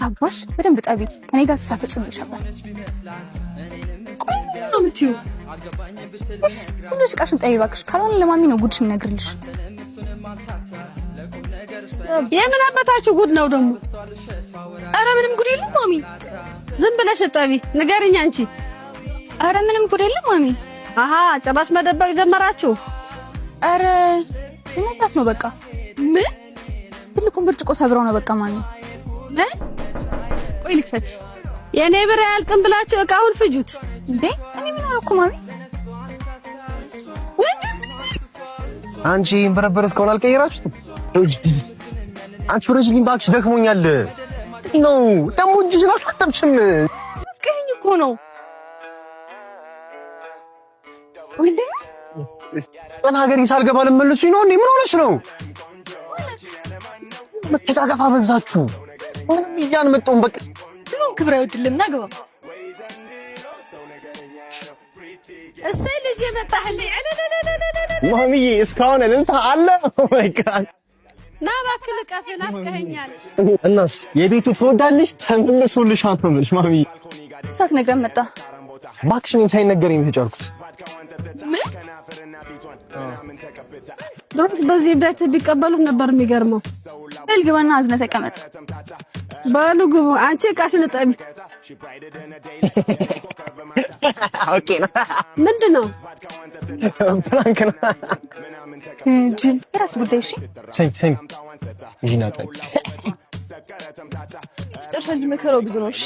ሳባሽ በደንብ ጠቢ። ከኔ ጋር ተሳፈጭ ብለሽ ነበር። ቆይ ምንድን ነው የምትይው? እሺ ዝም ብለሽ እቃሽን ጠቢ እባክሽ። ካልሆነ ለማሚ ነው ጉድሽ የምነግርልሽ። የምን አባታችሁ ጉድ ነው ደግሞ? አረ ምንም ጉድ የለም ማሚ። ዝም ብለሽ እጠቢ። ንገሪኝ አንቺ። አረ ምንም ጉድ የለም ማሚ። አሃ ጭራሽ መደበቅ ጀመራችሁ። አረ ልነግራት ነው በቃ። ምን ትልቁን ብርጭቆ ሰብረው ነው በቃ ማሚ። ምን? ቆይ ልክፈት። የእኔ ብር አያልቅም ብላችሁ እቃውን ፍጁት። እንዴ እኔ ምን አደረኩ ማሚ? አንቺ በረበረ እስካሁን አልቀየራችሁትም? አንቺ ውረጅልኝ እባክሽ፣ ደክሞኛል። ነው ደግሞ እጅሽን አልታጠብሽም። አስቀኝ እኮ ነው ወንድሜ። ቀን ሀገሬ ሳልገባ ልመልሱኝ ነው እንዴ? ምን ሆነሽ ነው? መተቃቀፍ አበዛችሁ። ምንም እያን መጣሁም በቃ ድሮም ክብር አይወድልም። ና ግባ። እሰይ ልጅ መጣህልኝ። ማሚዬ እስካሁን እልልታ አለ። Oh my God። ና እባክህ ልቀፍ፣ ናፍቀኸኛል። እናስ የቤቱ ትወዳለሽ ተመልሶልሻል ነው የምልሽ ማሚዬ። ሳትነግረን መጣ። እባክሽ እኔም ሳይነገረኝ ነው የተጫልኩት። ምን? ድሮስ በዚህ እብደት ቢቀበሉት ነበር የሚገርመው። በል ግባና አዝነህ ተቀመጥ። በሉ ግቡ። አንቺ እቃሽን እጠቢ። Okay ነው። ምንድን ነው? Prank ነው። ጅል የራስ ጉዳይ። እሺ ሰሚ ሰሚ ይጂና ጠቢ። መጨረሻ ልጅ መከራው ብዙ ነው። እሺ።